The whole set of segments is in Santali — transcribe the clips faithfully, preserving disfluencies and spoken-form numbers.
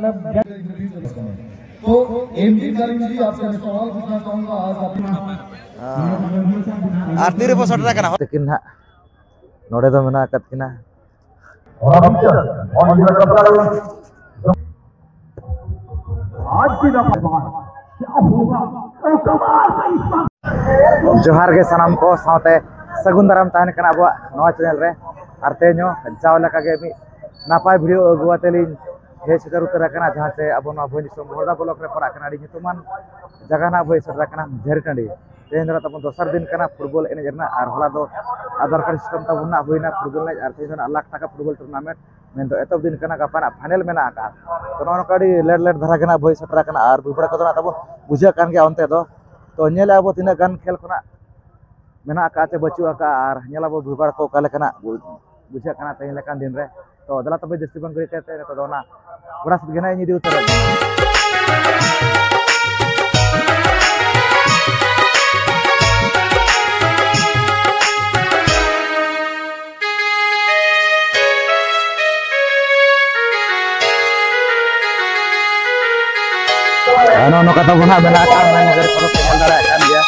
तो एमडी करीम जी, आपसे मैं सवाल पूछना चाहूंगा, आज आप ᱟᱨ ᱛᱤᱨᱮᱵᱚ ᱥᱮᱴᱮᱨ ᱟᱠᱟᱱᱟ? ᱛᱤᱠᱤᱱ ᱱᱟᱦᱟᱜ ᱱᱚᱰᱮ ᱫᱚ ᱢᱮᱱᱟᱜ ᱟᱠᱟᱫ ᱠᱤᱱᱟ᱾ आज की दफा क्या होगा? ᱡᱚᱦᱟᱨ ᱜᱮ ᱥᱟᱱᱟᱢ ᱠᱚ ᱥᱟᱶᱛᱮ ᱥᱟᱹᱜᱩᱱ ᱫᱟᱨᱟᱢ ᱛᱟᱦᱮᱱ ᱠᱟᱱᱟ ᱟᱵᱚᱣᱟᱜ ᱱᱚᱣᱟ ᱪᱮᱱᱮᱞ ᱨᱮ᱾ ᱟᱨ ᱛᱮᱦᱮᱧ ᱦᱚᱸ ᱡᱟᱣ ᱞᱮᱠᱟᱜᱮ ᱢᱤᱫ ᱱᱟᱯᱟᱭ ᱵᱷᱤᱰᱤᱭᱳ ᱟᱹᱜᱩ ᱟᱛᱮ ᱞᱤᱧ ᱦᱮᱡ ᱥᱮᱴᱮᱨ ᱩᱛᱟᱹᱨ ᱟᱠᱟᱱᱟ, ᱡᱟᱦᱟᱸ ᱪᱮ ᱟᱵᱚ ᱱᱚᱣᱟ ᱵᱷᱚᱸᱡᱽ ᱫᱤᱥᱚᱢ ᱵᱚᱦᱚᱲᱫᱟ ᱵᱞᱚᱠ ᱨᱮ ᱯᱟᱲᱟᱜ ᱠᱟᱱᱟ, ᱟᱹᱰᱤ ᱧᱩᱛᱩᱢᱟᱱ ᱡᱟᱭᱜᱟ ᱱᱟᱜ ᱵᱚᱱ ᱦᱮᱡ ᱥᱮᱴᱮᱨ ᱟᱠᱟᱱᱟ, ᱡᱷᱟᱹᱨᱤ ᱴᱟᱺᱰᱤ᱾ ᱛᱮᱦᱮᱧ ᱫᱚ ᱛᱟᱵᱚᱱ ᱫᱚᱥᱟᱨ ᱫᱤᱱ ᱠᱟᱱᱟ ᱯᱷᱩᱴᱵᱚᱞ ᱮᱱᱮᱡ ᱨᱮᱱᱟᱜ, ᱟᱨ ᱦᱚᱞᱟ ᱫᱚ ᱟᱫᱷᱟᱨ ᱠᱟᱨᱰ ᱥᱤᱥᱴᱮᱢ ᱛᱟᱵᱚᱱ ᱱᱟᱜ ᱦᱩᱭᱱᱟ ᱯᱷᱩᱴᱵᱚᱞ ᱮᱱᱮᱡ, ᱟᱨ ᱛᱮᱦᱮᱧ ᱫᱚ ᱱᱟᱜ ᱞᱟᱠᱷ ᱴᱟᱠᱟ ᱯᱷᱩᱴᱵᱚᱞ ᱴᱩᱨᱱᱟᱢᱮᱱᱴ ᱢᱮᱱᱫᱚ ᱮᱛᱚᱦᱚᱵ ᱫᱤᱱ ᱠᱟᱱᱟ, ᱜᱟᱯᱟ ᱱᱟᱜ ᱯᱷᱟᱭᱱᱮᱞ ᱢᱮᱱᱟᱜ ᱟᱠᱟᱫᱼᱟ᱾ ᱛᱚ ᱱᱚᱜᱼᱚ ᱱᱚᱝᱠᱟ ᱟᱹᱰᱤ ᱞᱮᱴ ᱞᱮᱴ ᱫᱷᱟᱨᱟ ᱜᱮ ᱱᱟᱜ ᱵᱷᱚᱸᱡᱽ ᱥᱮᱴᱮᱨ ᱟᱠᱟᱱᱟ, ᱟᱨ ᱵᱷᱤᱲ ᱵᱷᱟᱲ ᱠᱚᱫᱚ ᱱᱟᱜ ᱛᱟᱵᱚᱱ ᱵᱩᱡᱷᱟᱹᱜ ᱠᱟᱱ ᱜᱮᱭᱟ ᱚᱱᱛᱮ ᱫᱚ᱾ ᱛᱚ ᱧᱮᱞᱮᱫᱼᱟ ᱵᱚ ᱛᱤᱱᱟᱹᱜ ᱜᱟᱱ ᱠᱷᱮᱞ ᱠᱷᱚᱱᱟᱜ ᱢᱮᱱᱟᱜ ᱟᱠᱟᱫ ᱪᱮ ᱵᱟᱹᱪᱩᱜ ᱟᱠᱟᱫᱼᱟ, ᱟᱨ ᱧᱮᱞ ᱟᱵᱚ ᱵᱷᱤᱲ ᱵᱷᱟᱲ ᱠᱚ ᱚᱠᱟ ᱞᱮᱠᱟᱱᱟᱜ ᱵᱩᱡᱷᱟᱹᱜ ᱠᱟᱱᱟ ᱛᱮᱦᱮᱧ ᱞᱮᱠᱟᱱ ᱫᱤᱱ ᱨᱮ᱾ ᱛᱚ ᱫᱮᱞᱟ ᱛᱚᱵᱮ ᱡᱟᱹᱥᱛᱤ ᱵᱟᱝ ᱜᱷᱟᱹᱲᱤᱡ ᱠᱟᱛᱮ ᱱᱤᱛᱚᱜ ᱫᱚ ᱚᱱᱟ ᱜᱚᱰᱟ ᱥᱮᱫ ᱜᱮ ᱱᱟᱜ ᱤᱧ ᱤᱫᱤ ᱩᱛᱟᱹᱨᱚᱜ ᱠᱟᱱᱟ᱾ ᱟᱨ ᱱᱚᱜᱼᱚ ᱱᱚᱝᱠᱟ ᱛᱟᱵᱚᱱ ᱦᱟᱸᱜ ᱢᱮᱱᱟᱜ ᱟᱠᱟᱫ ᱢᱮᱱ ᱜᱟᱹᱰᱤ ᱠᱚᱫᱚ ᱯᱮ ᱧᱮᱞ ᱫᱟᱲᱮᱭᱟᱜ ᱠᱟᱱ ᱜᱮᱭᱟ᱾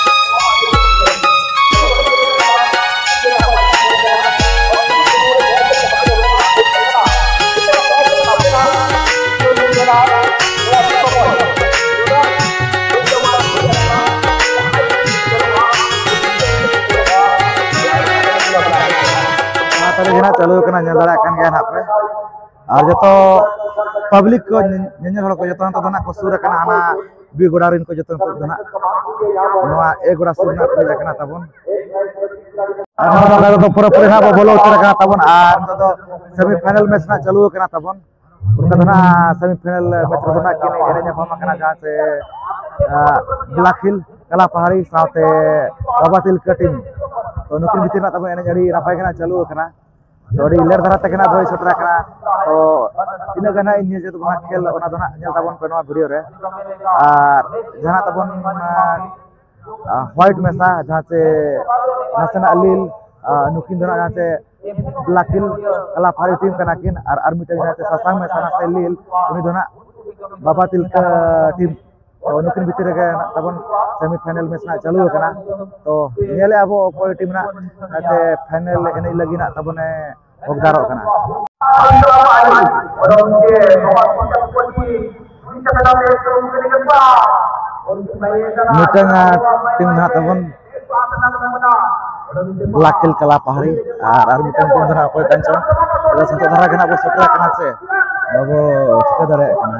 ᱚᱱᱟ ᱛᱟᱹᱨᱤ ᱜᱮ ᱱᱟᱜ ᱪᱟᱹᱞᱩ ᱟᱠᱟᱱᱟ, ᱧᱮᱞ ᱫᱟᱲᱮᱭᱟᱜ ᱠᱟᱱ ᱜᱮᱭᱟ ᱱᱟᱜ ᱯᱮ᱾ ᱟᱨ ᱡᱚᱛᱚ ᱯᱟᱵᱽᱞᱤᱠ ᱠᱚ, ᱧᱮ-, ᱧᱮᱧᱮᱞ ᱦᱚᱲ ᱠᱚ ᱡᱚᱛᱚ ᱱᱤᱛᱚᱜ ᱫᱚ ᱱᱟᱜ ᱠᱚ ᱥᱩᱨ ᱟᱠᱟᱱᱟ, ᱦᱟᱱᱟ ᱵᱤ ᱜᱚᱰᱟ ᱨᱮᱱ ᱠᱚ ᱡᱚᱛᱚ ᱱᱤᱛᱚᱜ ᱫᱚ ᱱᱟᱜ ᱱᱚᱣᱟ ᱮ ᱜᱚᱰᱟ ᱥᱩᱨ ᱨᱮᱱᱟᱜ ᱠᱚ ᱦᱮᱡ ᱟᱠᱟᱱᱟ ᱛᱟᱵᱚᱱ᱾ ᱟᱨ ᱱᱚᱣᱟ ᱫᱚ ᱯᱩᱨᱟᱹᱯᱩᱨᱤ ᱱᱟᱜ ᱵᱚ ᱵᱚᱞᱚ ᱩᱛᱟᱹᱨ ᱟᱠᱟᱱᱟ ᱛᱟᱵᱚᱱ, ᱟᱨ ᱱᱤᱛᱚᱜ ᱫᱚ ᱥᱮᱢᱤ ᱯᱷᱟᱭᱱᱟᱞ ᱢᱮᱪ ᱱᱟᱜ ᱪᱟᱹᱞᱩ ᱟᱠᱟᱱᱟ ᱛᱟᱵᱚᱱ᱾ ᱚᱱᱠᱟ ᱫᱚ ᱱᱟᱜ ᱥᱮᱢᱤ ᱯᱷᱟᱭᱱᱟᱞ ᱢᱮᱪ ᱨᱮᱫᱚ ᱱᱟᱜ ᱠᱤᱱ ᱮᱱᱮᱡ ᱧᱟᱯᱟᱢ ᱟᱠᱟᱱᱟ, ᱡᱟᱦᱟᱸ ᱪᱮ, ᱟᱸ, ᱵᱞᱟᱠ ᱦᱤᱞ ᱠᱟᱞᱟ ᱯᱟᱦᱟᱲᱤ ᱥᱟᱶᱛᱮ ᱵᱟᱵᱟ ᱛᱤᱞᱠᱟᱹ ᱴᱤᱢ᱾ ᱛᱚ ᱱᱩᱠᱤᱱ ᱵᱷᱤᱛᱤᱨ ᱨᱮᱱᱟᱜ ᱛᱟᱵᱚᱱ ᱮᱱᱮᱡ ᱟᱹᱰᱤ ᱱᱟᱯᱟᱭ ᱜᱮ ᱱᱟᱜ ᱪᱟᱹᱞᱩ ᱟᱠᱟᱱᱟ᱾ ᱛᱚ ᱟᱹᱰᱤ ᱞᱮᱴ ᱫᱷᱟᱨᱟ ᱛᱮᱜᱮ ᱱᱟᱜ ᱵᱷᱚᱸᱡᱽ ᱥᱮᱴᱮᱨ ᱟᱠᱟᱱᱟ᱾ ᱛᱚ ᱛᱤᱱᱟᱹᱜ ᱜᱟᱱ ᱱᱟᱜ ᱤᱧ ᱧᱮᱞ ᱡᱩᱛ ᱠᱟᱱᱟ ᱠᱷᱮᱞ, ᱚᱱᱟ ᱫᱚ ᱱᱟᱜ ᱧᱮᱞ ᱛᱟᱵᱚᱱ ᱯᱮ ᱱᱚᱣᱟ ᱵᱷᱤᱰᱤᱭᱳ ᱨᱮ᱾ ᱟᱨ ᱡᱟᱦᱟᱸ ᱛᱟᱵᱚᱱ, ᱟᱸ, ᱦᱳᱣᱟᱭᱤᱴ ᱢᱮᱥᱟ, ᱡᱟᱦᱟᱸ ᱪᱮ ᱱᱟᱥᱮᱱᱟᱜ ᱞᱤᱞ, ᱟᱨ ᱱᱩᱠᱤᱱ ᱫᱚ ᱱᱟᱜ ᱡᱟᱦᱟᱸ ᱪᱮ ᱵᱞᱟᱠ ᱦᱤᱞ ᱠᱟᱞᱟ ᱯᱟᱦᱟᱲᱤ ᱴᱤᱢ ᱠᱟᱱᱟ ᱠᱤᱱ, ᱟᱨ ᱟᱨ ᱢᱤᱫᱴᱮᱱ ᱡᱟᱦᱟᱸ ᱪᱮ ᱥᱟᱥᱟᱝ ᱢᱮᱥᱟ ᱱᱟᱥᱮ ᱞᱤᱞ, ᱩᱱᱤ ᱫᱚ ᱱᱟᱜ ᱵᱟᱵᱟ ᱛᱤᱞᱠᱟᱹ ᱴᱤᱢ᱾ ᱛᱚ ᱱᱩᱠᱤᱱ ᱵᱷᱤᱛᱤᱨ ᱨᱮᱜᱮ ᱱᱟᱜ ᱛᱟᱵᱚᱱ ᱥᱮᱢᱤ ᱯᱷᱟᱭᱱᱮᱞ ᱢᱮᱪ ᱱᱟᱜ ᱪᱟᱹᱞᱩ ᱟᱠᱟᱱᱟ᱾ ᱛᱚ ᱧᱮᱞᱮᱜᱼᱟ ᱵᱚ ᱚᱠᱚᱭ ᱴᱤᱢ ᱱᱟᱜ ᱱᱟᱛᱮ ᱯᱷᱟᱭᱱᱮᱞ ᱮᱱᱮᱡ ᱞᱟᱹᱜᱤᱫ ᱱᱟᱜ ᱛᱟᱵᱚᱱᱮ ᱦᱚᱠᱫᱟᱨᱚᱜ ᱠᱟᱱᱟ᱾ ᱢᱤᱫᱴᱟᱝ ᱴᱤᱢ ᱫᱚ ᱱᱟᱜ ᱛᱟᱵᱚᱱ ᱵᱞᱟᱠ ᱦᱤᱞ ᱠᱟᱞᱟ ᱯᱟᱦᱟᱲᱤ ᱟᱨ ᱟᱨ ᱢᱤᱫᱴᱟᱝ ᱴᱤᱢ ᱫᱚ ᱱᱟᱜ ᱚᱠᱚᱭ ᱠᱟᱱ ᱪᱚ᱾ ᱟᱫᱚ ᱥᱮᱴᱮᱨ ᱫᱷᱟᱨᱟ ᱜᱮ ᱱᱟᱜ ᱵᱚ ᱥᱮᱴᱮᱨ ᱟᱠᱟᱱᱟ ᱥᱮ ᱵᱟᱵᱚ ᱴᱷᱤᱠᱟᱹ ᱫᱟᱲᱮᱭᱟᱜ ᱠᱟᱱᱟ᱾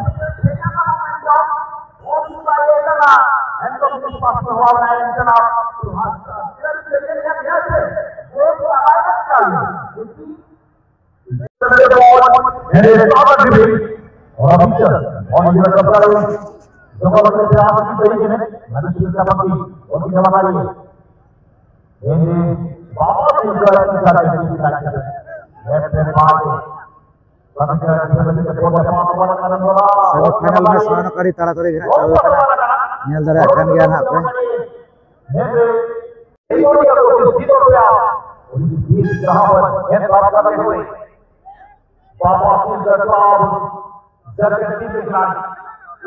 ᱥᱮᱢᱤ ᱯᱷᱟᱭᱱᱟᱞ ᱢᱮᱪ ᱱᱚᱜᱼᱚᱭ ᱱᱚᱝᱠᱟ ᱟᱹᱰᱤ ᱛᱟᱲᱟᱛᱟᱲᱤ ᱜᱮ ᱱᱟᱜ ᱪᱟᱹᱞᱩ ᱠᱟᱱᱟ, ᱧᱮᱞ ᱫᱟᱲᱮᱭᱟᱜ ᱠᱟᱱ ᱜᱮᱭᱟ ᱱᱟᱜ ᱯᱮ᱾ बाबा अब्दुल गफ्फार जगत की निगरानी,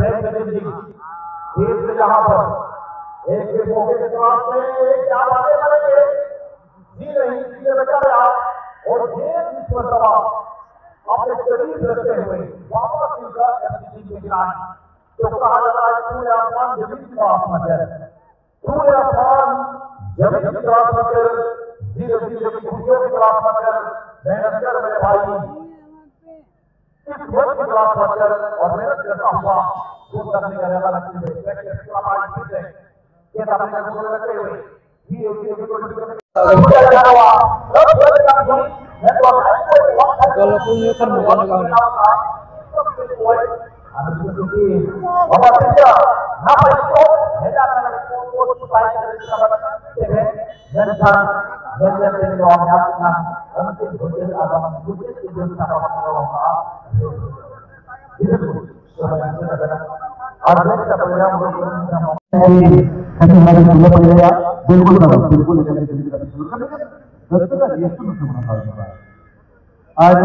एक दिन दिन, तीर्थ जहां पर एक एक मौके के पास में एक क्या बातें करेंगे, जी नहीं, जी बचा रहा, और ये विश्व सभा अपने करीब रहते हुए बाबा अब्दुल का एक दिन निगरानी। तो कहा जाता है, सूर्य आसमान जमीन की बात मत कर, सूर्य आसमान जमीन की बात मत कर, जी नहीं, जी की खुशियों की बात मत कर, मेहनत कर मेरे भाई। इस वक्त की क्लास वर्कर और मेहनत करता हुआ वो करने का इरादा रखते हुए प्रैक्टिस क्लब आज फिर से ये करने का गोल रखते हुए ये एक एक गोल करने का हुआ। मैं तो आपको एक वक्त है। Kalau punya kan bukan orang. Bapak Siswa, kenapa itu? Beda dengan itu, itu supaya kita bisa berdebat. Dan kan, dan dan dan orang yang nanti bukan agama, bukan itu sama orang. Itu. और मैं का परिणाम कभी हमारे सुबह पहले यार, बिल्कुल करो, बिल्कुल लेकर के कभी कभी शुरू करेंगे। दोस्तों का रिएक्शन होना था। आज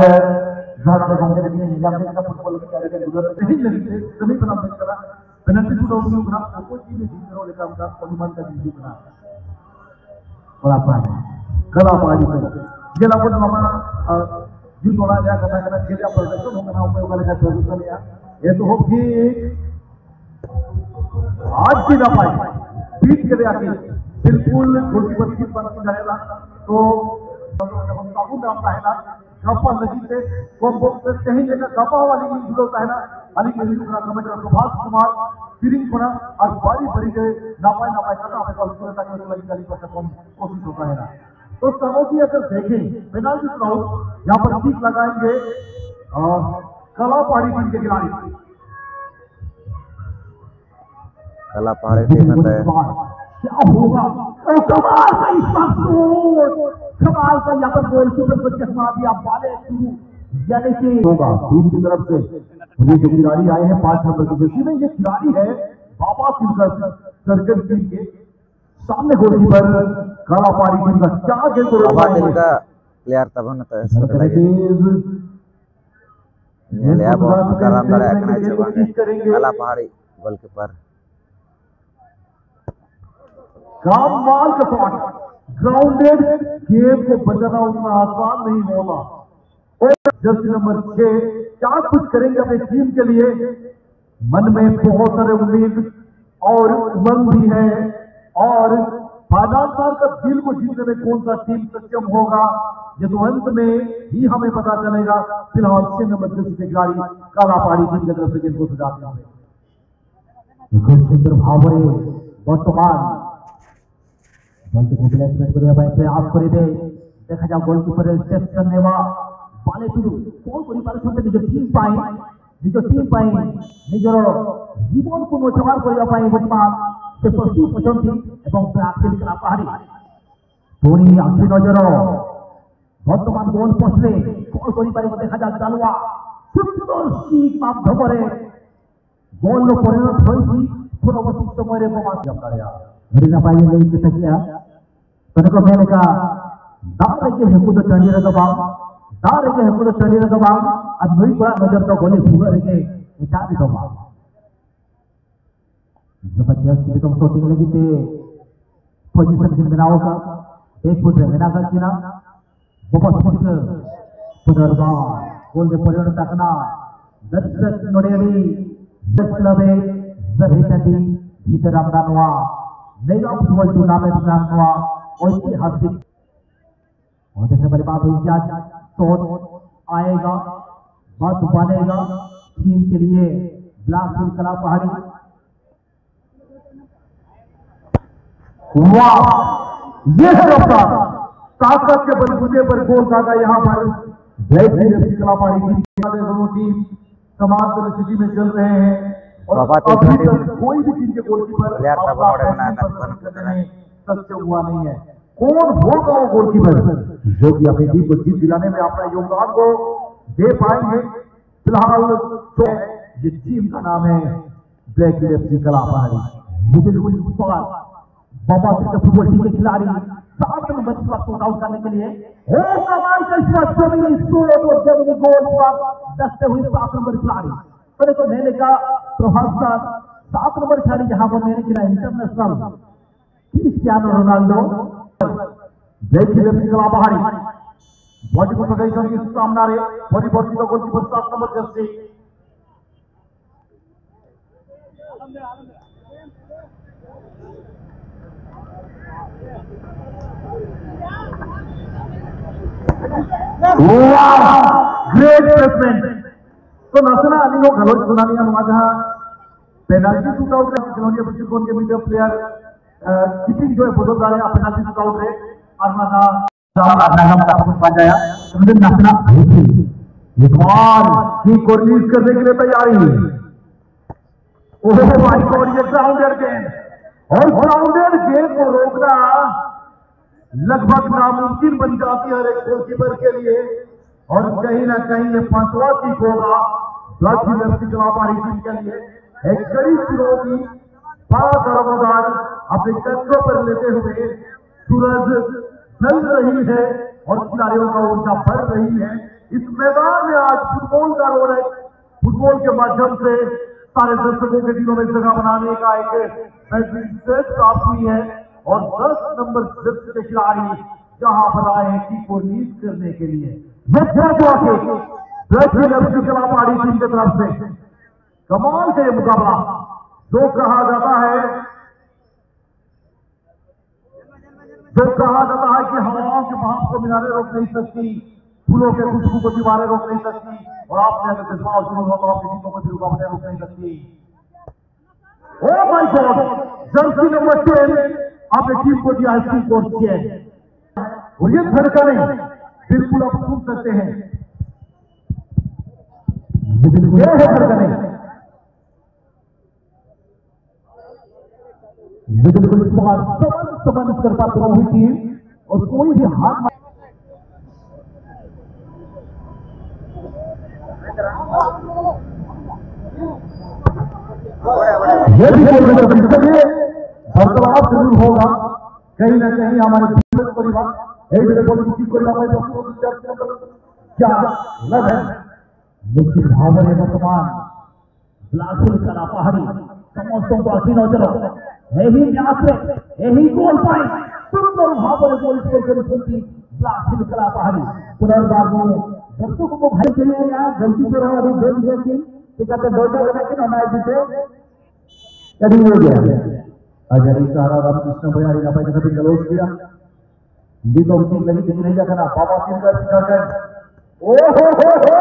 ᱡᱟᱦᱟᱸ ᱫᱚ ᱜᱚᱢᱠᱮ ᱛᱟᱹᱠᱤᱱ ᱧᱮᱞ ᱧᱟᱢ ᱠᱮᱫ ᱞᱮᱠᱟ ᱯᱷᱩᱴᱵᱚᱞ ᱞᱟᱹᱜᱤᱫ ᱟᱹᱰᱤ ᱜᱟᱱ ᱫᱩᱞᱟᱹᱲ ᱛᱮᱦᱮᱧ ᱞᱟᱹᱜᱤᱫ ᱛᱮ ᱥᱮᱢᱤ ᱯᱷᱟᱭᱱᱟᱞ ᱢᱮᱪ ᱠᱟᱱᱟ᱾ ᱯᱮᱱᱟᱞᱴᱤ ᱥᱩᱴ ᱟᱣᱩᱴ ᱦᱩᱭᱩᱜ ᱠᱟᱱᱟ, ᱚᱠᱚᱭ ᱴᱤᱢ ᱮ ᱡᱤᱛ ᱠᱟᱱᱟ ᱚᱱᱠᱟ ᱢᱤᱫᱴᱟᱝ ᱚᱱᱩᱢᱟᱱ ᱠᱟᱛᱮ ᱦᱤᱡᱩᱜ ᱠᱟᱱᱟ᱾ ᱠᱟᱞᱟᱯᱟᱦᱟᱲᱤ, ᱠᱟᱞᱟᱯᱟᱦᱟᱲᱤ ᱠᱚ᱾ ᱡᱮ ᱟᱵᱚ ᱱᱚᱣᱟ ᱢᱟ, ᱟ, ᱡᱩᱛ ᱚᱲᱟᱜ ᱨᱮᱭᱟᱜ ᱠᱟᱛᱷᱟ ᱠᱟᱱᱟ, ᱡᱮ ᱟᱵᱚ ᱯᱨᱚᱫᱮᱥᱚᱱ ᱦᱚᱸ ᱠᱟᱱᱟ, ᱚᱠᱚᱭ ᱚᱠᱟ ᱞᱮᱠᱟ ᱯᱨᱚᱫᱮᱥᱚᱱ ᱮᱫᱟ᱾ ᱮᱛᱚᱦᱚᱵ ᱠᱤᱠ ᱟᱹᱰᱤ ᱱᱟᱯᱟᱭ ᱵᱤᱴ ᱠᱮᱫᱮᱭᱟ ᱠᱤ, ᱵᱤᱞᱠᱩᱞ ᱜᱳᱞᱠᱤᱯᱟᱨ ᱴᱷᱤᱠ ᱵᱟᱝ ᱠᱤᱱ ᱫᱟᱲᱮᱭᱟᱫᱟ᱾ ᱛᱚ ᱥᱟᱹᱜᱩᱱ ᱫᱟᱨᱟᱢ ᱛᱟᱦᱮᱱᱟ ᱜᱟᱯᱟ ᱞᱟᱹᱜᱤᱫ ᱛᱮ᱾ ᱠᱚᱢ ᱵᱚᱠᱥ ᱨᱮ ᱛᱮᱦᱮᱧ ᱞᱮᱠᱟ ᱜᱟᱯᱟ ᱦᱚᱸ ᱟᱹᱞᱤᱧ ᱞᱤᱧ ᱡᱩᱲᱟᱹᱣ ᱛᱟᱦᱮᱱᱟ᱾ ᱟᱹᱞᱤᱧ ᱞᱤᱧ ᱦᱩᱭᱩᱜ ᱠᱟᱱᱟ ᱠᱚᱢᱮᱰᱤᱭᱟᱱ ᱯᱨᱚᱵᱷᱟᱥ ᱠᱩᱢᱟᱨ ᱛᱤᱨᱤᱝ ᱠᱷᱚᱱᱟᱜ, ᱟᱨ ᱵᱟᱨᱤ ᱵᱟᱨᱤ ᱨᱮ ᱱᱟᱯᱟᱭ ᱱᱟᱯᱟᱭ ᱠᱟᱛᱷᱟ ᱟᱯᱮ ᱠᱚ ᱟᱞᱳᱪᱚᱱᱟ ᱛᱟᱠᱚ ᱞᱟᱹᱜᱤᱫ ᱟᱹᱞᱤᱧ ᱯᱟᱦᱴᱟ ᱠᱷᱚᱱ ᱠᱳᱥᱤᱥ ᱦᱚᱸ ᱛᱟᱦᱮᱱᱟ᱾ तो सामो जी अगर देखें पेनाल्टी शूटआउट, यहाँ पर किक लगाएंगे और कला पहाड़ी टीम के खिलाड़ी। कला पहाड़ी टीम में तो क्या होगा? ओ, कमाल का इस बार शॉट, कमाल का यहाँ पर गोलकीपर को चकमा दिया बाले टुडू, यानी कि होगा टीम की तरफ से। ये जो खिलाड़ी आए हैं पांच नंबर की जर्सी में, ये खिलाड़ी है बाबा सिंह सर्कल टीम के। सामने गोलकीपर काला पारी टीम का क्या गेंद को रोका बाबा है। टीम का प्लेयर तब न तो ऐसा धड़कने लगे। तेज। ये ले अब वो आराम दायक नहीं चुका है। कला पहाड़ी गोलकीपर। कमाल का शॉट, ग्राउंडेड गेंद को बचाना उतना आसान नहीं होता। और जर्सी नंबर छह क्या कुछ करेंगे अपनी टीम के लिए, मन में बहुत सारे उम्मीद और उमंग भी है। और फाइनल साल का दिल को जीतने में कौन सा टीम सक्षम होगा, ये तो अंत में ही हमें पता चलेगा। फिलहाल छह नंबर जर्सी के खिलाड़ी काला पहाड़ी टीम की तरफ से गेंद को सजाते हुए খুব সুন্দর ভাବରେ ବର୍ତ୍ତମାନ ବଲଟିକୁ ପ୍ଲେସମେଣ୍ଟ କରିବା ପାଇଁ ପ୍ରୟାସ କରିବେ। ଦେଖାଯାଉ ଗୋଲକିପର ରିସେପସନ ନେବା। ବାଲେ ଟୁଡୁ କଣ କରିପାରୁଛନ୍ତି ନିଜ ଟିମ୍ ପାଇଁ, ନିଜ ଟିମ୍ ପାଇଁ ନିଜର ଜୀବନକୁ ନୋଜଗାର କରିବା ପାଇଁ ବର୍ତ୍ତମାନ ସେ ପ୍ରସ୍ତୁତ ଅଛନ୍ତି ଏବଂ ବ୍ରାଜିଲ କାଲା ପାହାଡ଼ି ପୁଣି ଆଖି ନଜର ବର୍ତ୍ତମାନ ଗୋଲ ପୋଷ୍ଟରେ କଣ କରିପାରିବ ଦେଖାଯାଉ। ଚାଲୁଆ ସୁନ୍ଦର କିକ୍ ମାଧ୍ୟମରେ ଗୋଲର ପରିଣତ ହୋଇଛି। ପରବର୍ତ୍ତୀ ସମୟରେ ରିନା ପାଇବେ ନେଇ ଚେଷ୍ଟା କିଆ ତନିକ ମେଲକା ଦାମ ରେକେ ହେକୁ ତ ଟଣ୍ଡିରେ ଦବା ᱫᱟᱜ ᱨᱮᱜᱮ ᱦᱟᱹᱠᱩ ᱫᱚ ᱴᱟᱺᱰᱤ ᱨᱮᱫᱚ ᱵᱟᱝ, ᱟᱨ ᱱᱩᱭ ᱠᱚᱲᱟ ᱱᱚᱡᱚᱨ ᱫᱚ ᱜᱚᱞᱤ ᱵᱷᱩᱜᱟᱹᱜ ᱨᱮᱜᱮ, ᱮᱴᱟᱜ ᱨᱮᱫᱚ ᱵᱟᱝ᱾ ᱡᱚᱵᱚᱨᱫᱚᱥᱛ ᱮᱠᱫᱚᱢ ᱥᱚᱴᱤᱝ ᱞᱟᱹᱜᱤᱫ ᱛᱮ ᱯᱚᱡᱤᱥᱚᱱ ᱠᱤᱱ ᱵᱮᱱᱟᱣ ᱟᱠᱟᱫ, ᱵᱮᱠ ᱯᱷᱩᱴ ᱨᱮ ᱢᱮᱱᱟᱜ ᱟᱠᱟᱫ ᱠᱤᱱᱟ᱾ ᱵᱟᱵᱟ ᱥᱤᱨᱠᱟᱹ ᱯᱩᱱᱚᱨᱵᱟᱨ ᱜᱳᱞ ᱨᱮ ᱯᱚᱨᱤᱱᱚᱛ ᱟᱠᱟᱱᱟ᱾ ᱫᱚᱨᱥᱚᱠ ᱱᱚᱰᱮ ᱟᱹᱰᱤ ᱵᱮᱥ ᱠᱞᱟᱵ ᱮ ᱡᱟᱹᱨᱦᱤ ᱴᱟᱺᱰᱤ ᱵᱷᱤᱛᱟᱹᱨᱟᱢ ᱫᱟ ᱱᱚᱣᱟ ᱢᱮᱜᱟ ᱯᱷᱩᱴᱵᱚᱞ ᱴᱩᱨᱱᱟᱢᱮᱱᱴ ᱨᱮᱱᱟᱜ ᱱᱚᱣᱟ ᱳᱭᱛᱤᱦᱟᱥᱤᱠ ᱚᱸᱰᱮ ᱠᱷᱚᱱ ᱵᱟᱨ ᱵᱟᱨ ᱦᱩᱭ ᱜᱮᱭᱟ, शॉट आएगा, बस बनेगा टीम के लिए ब्लैक हिल कला पहाड़ी। वाह, ये है रफ्तार, ताकत के बलबूते पर गोल दागा यहाँ पर ब्लैक हिल कला पहाड़ी की। दोनों टीम समान परिस्थिति में चल रहे हैं और बाबा तो अभी तक कोई भी टीम के गोलकीपर प्लेयर था, अपना बड़ा बना था, पसंद करने में सक्षम हुआ नहीं है। कौन होगा वो गोलकीपर जो कि अपनी टीम को जीत दिलाने में अपना योगदान को दे पाएंगे? फिलहाल तो ये टीम का नाम है ब्लैक एफसी कला पहाड़ी। मिडिल विंग पर बाबा सिंह फुटबॉल टीम के खिलाड़ी सात नंबर स्पॉट को आउट करने के लिए, ओ कमाल का स्पॉट, जमीनी शॉट और जमीनी गोल पर दसते हुए सात नंबर खिलाड़ी। तो देखो, मैंने कहा प्रभास सर, सात नंबर खिलाड़ी जहां पर मैंने खेला इंटरनेशनल क्रिस्टियानो रोनाल्डो। देखिए, लेफ्ट निकला बाहर ही। बॉडी को पकड़ करके सामना रे, बॉडी बॉडी का गोलकीपर सात नंबर जर्सी। वाह, ग्रेट प्लेसमेंट। तो ᱱᱟᱥᱮᱱᱟᱜ ᱟᱹᱞᱤᱧ ᱦᱚᱸ ᱜᱟᱞᱚᱪ ᱥᱟᱱᱟ ᱞᱤᱧᱟ, ᱱᱚᱣᱟ ᱡᱟᱦᱟᱸ ᱯᱮᱱᱟᱞᱴᱤ ᱥᱩᱴ ᱟᱣᱩᱴ ᱨᱮ ᱠᱷᱮᱞᱳᱰᱤᱭᱟᱹ ᱵᱷᱤᱛᱤᱨ ᱠᱷᱚᱱ ᱜᱮ ᱢᱤᱫᱴᱟᱝ ᱯᱞᱮᱭᱟᱨ ᱠᱤᱯᱤᱝ ᱡᱚᱭ ᱵᱚᱫᱚᱞ ᱫᱟᱲᱮᱭᱟᱜᱼᱟ ᱯᱮᱱᱟᱞᱴᱤ ᱥᱩᱴ ᱟᱣᱩᱴ ᱨᱮ᱾ ᱟᱨ ᱚᱱᱟ ᱫᱚ ᱟᱨ ᱱᱟᱜᱟᱢ ᱠᱟᱛᱷᱟ ᱵᱚᱱ ᱯᱟᱸᱡᱟᱭᱟ, ᱩᱱᱤ ᱫᱚ ᱱᱟᱥᱮᱱᱟᱜ ᱵᱷᱤᱛᱤ। एक बार किक को रिलीज करने के लिए तैयारी। ओह माय गॉड, ये ग्राउंडेड गेंद, और ग्राउंडेड गेंद को रोकना लगभग नामुमकिन बन जाती है हर एक गोलकीपर के लिए। और कहीं ना कहीं ये पांचवा किक होगा ब्लैक हिल एफसी कला पहाड़ी टीम के लिए। एक कड़ी चुनौती, बड़ा दारोमदार अपने कंधों पर लेते हुए सूरज ढल रही है। और खिलाड़ियों का ऊर्जा बढ़ रही है। इस मैदान में आज फुटबॉल का रोल है। फुटबॉल के माध्यम से सारे दर्शकों के दिलों में जगह बनाने का एक बेहतरीन सेट प्राप्त हुई है। और दस नंबर जर्सी के खिलाड़ी यहाँ पर आए हैं किक को रिलीज करने के लिए। ये थर्ड वाके ब्लैक हिल एफसी कलापहाड़ी टीम की तरफ से। कमाल का ये मुकाबला, जो कहा जाता है, जो कहा जाता है कि हवाओं के बहाव को मीनारें रोक नहीं सकती, फूलों के खुशबू को दीवारें रोक नहीं सकती, और आपने अगर जज्बात जुनून हो तो आपके गीतों को भी रुकावटें रोक नहीं सकती। Oh my God, Jersey number ten अपनी टीम को दिया है सिक्स और छह। और ये धड़कने बिल्कुल आप सुन सकते हैं। ये है धड़कने। ये बिल्कुल इस बार समन समन कर पात्र हुई टीम और कोई भी हार ये भी बोल रहे थे, इसके लिए बदलाव जरूर होगा। कहीं ना कहीं हमारे जीवित परिवार, यही मेरे बोल की परिवार में क्या लग है। निश्चित भाव में वर्तमान ब्लाक हिल कलापहाड़ी समस्त बाकी नजर यही ମ୍ୟାଚରେ ଏହି ଗୋଲ ପାଇଁ ସୁନ୍ଦର ଭାବରେ ଗୋଲ ସ୍କୋର କରିଛନ୍ତି ବ୍ଲାକ ହିଲ କଲାପହାଡ଼ି। ପୁନର୍ବାର ମୁଁ ଦର୍ଶକଙ୍କୁ ଭାଇ କହିବା ଗଲତି କର। अभी गोल देखिए, ठीक है, तो गोल का लेकिन हमारे पीछे कड़ी हो गया। अजय सहारा रामकृष्ण भैया ने यहाँ पे कभी क्लोज किया। लीडों की लगी दिख नहीं जाता ना, बाबा सिंगर सिंगर। ओ हो हो हो,